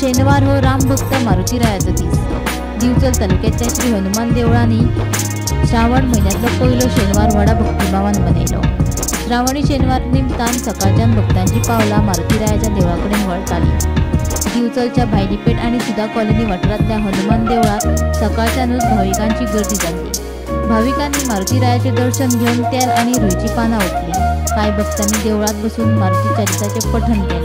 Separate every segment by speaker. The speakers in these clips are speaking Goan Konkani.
Speaker 1: शेनवार हो रामभक्त मारुतीरायाचो दीस. दिवचल तालुक्याच्या श्री हनुमान देवळांनी श्रावण म्हयन्यांतलो पयलो शेनवार व्हडा भक्तिभावान मनयलो. श्रावणी शेनवार निमतान सकाळच्यान भक्तांची पावलां मारुतीरायाच्या देवळा कडेन वळटाली. दिवचलच्या भायलीपेठ आनी सुधा कॉलनी वाठारांतल्या हनुमान देवळांत सकाळच्यानूच भाविकांची गर्दी जाल्ली. भाविकांनी मारुतीरायाचे दर्शन घेवन तेल आनी रुईची पानां ओंपली. कांय भक्तांनी देवळांत बसून मारुती चरित्राचें पठण केलें.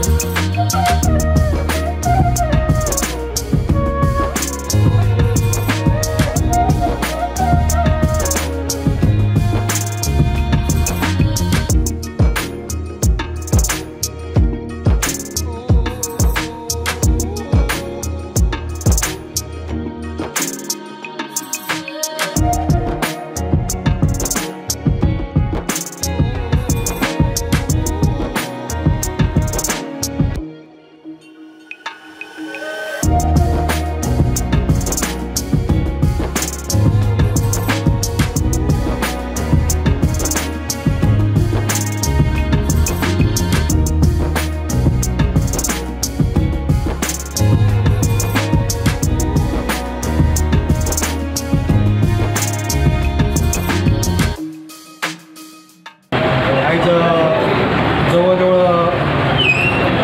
Speaker 2: जवळजवळ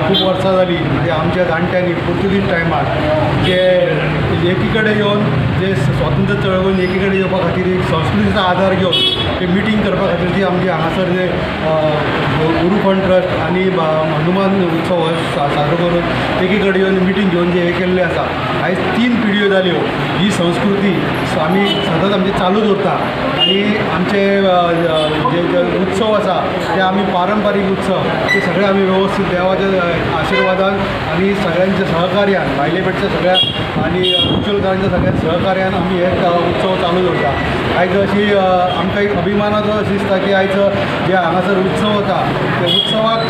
Speaker 2: खूप वर्सां जाली म्हणजे आमच्या जाणट्यांनी पुर्तुगीज टायमार जे एकीकडे येवन जे स्वातंत्र्य चळवळीन एकीकडे येवपा खातीर एक संस्कृतीचो आदार घेवन ते मिटींग करपा खातीर ती आमची हांगासर जे गुरू फंड ट्रस्ट आनी हनुमान उत्सव साजरो करून एकीकडे येवन मिटींग घेवन जे हे केल्लें आसा. आयज 3 पिढयो जाल्यो ही संस्कृती आमी सदांच आमची चालू दवरता आनी आमचे जे जे उत्सव आसा ते आमी पारंपारीक उत्सव ते सगळे आमी वेवस्थीत देवाच्या आशिर्वादान आनी सगळ्यांच्या सहकार्यान भायले पेठच्या सगळ्या आनी दिवचलकारांच्या सगळ्या सहकार्यान आमी हे उत्सव चालू दवरता. आयज अशी आमकां एक अभिमानाचो अशें दिसता की आयज जे हांगासर उत्सव जाता त्या उत्सवाक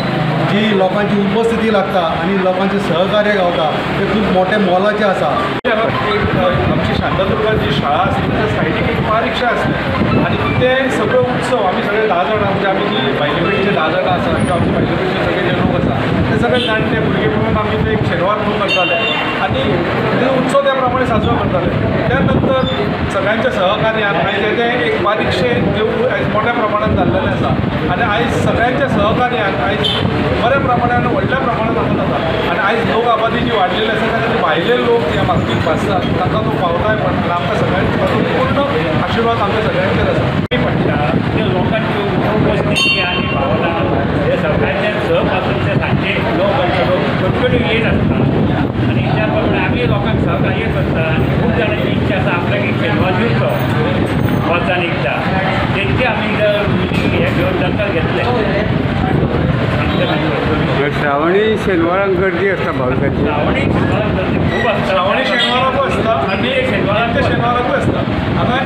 Speaker 2: जी लोकांची उपस्थिती लागता आनी लोकांचें सहकार्य गावता तें खूब मोठें मोलाचें आसा.
Speaker 3: एक आमची शांतादुर्गा जी शाळा आसली त्या सायडीक एक बारीकशें आसलें आनी ते सगळे उत्सव आमी सगळे 10 जाणां म्हणजे आमी जी भायले पेठचे 10 जाणां आसा किंवा आमचे भायले पेठचे सगळे जे लोक आसा ते सगळे जाणटे भुरगे म्हणून आमी ते एक शेनवार म्हणून करताले आनी ते उत्सव त्या प्रमाणे साजरो करताले. त्या नंतर सगळ्यांच्या सहकार्यान आयज तें एक बारीकशें देवूळ आयज मोठ्या प्रमाणात जाल्लेलें आसा आनी आयज सगळ्यांच्या सहकार्यान आयज बऱ्या प्रमाणान व्हडल्या प्रमाणात वचत आसा आनी आयज लोक आबादी जी वाडलेली आसा त्या खातीर भायले लोक ह्या मागीर बसतात तांकां तो पावताय पण आनी आमकां सगळ्यांचो ताचो पूर्ण आशिर्वाद आमच्या सगळ्यांचेर आसा.
Speaker 4: पडटा लोकांची उपस्थिती आनी भावना हे सकाळच्या 6 पासून ते सांजे 9 पर्यंत लोक कंटिन्यू येत आसता आनी त्या प्रमाणे आमी लोकांक सहकार्य करता आनी खूब जाणांची इच्छा आसा आपल्याक एक शेनवार दिवचो वर्सान एकदां तेंचे आमी हे घेवन दखल घेतले.
Speaker 5: श्रावणी शेनवाराक गर्दी आसता भाविकांची.
Speaker 4: श्रावणी शेनवाराक गर्दी खूब आसता.
Speaker 3: श्रावणी शेनवाराकूय आसता आनी शेनवाराकूय आसता. हांगा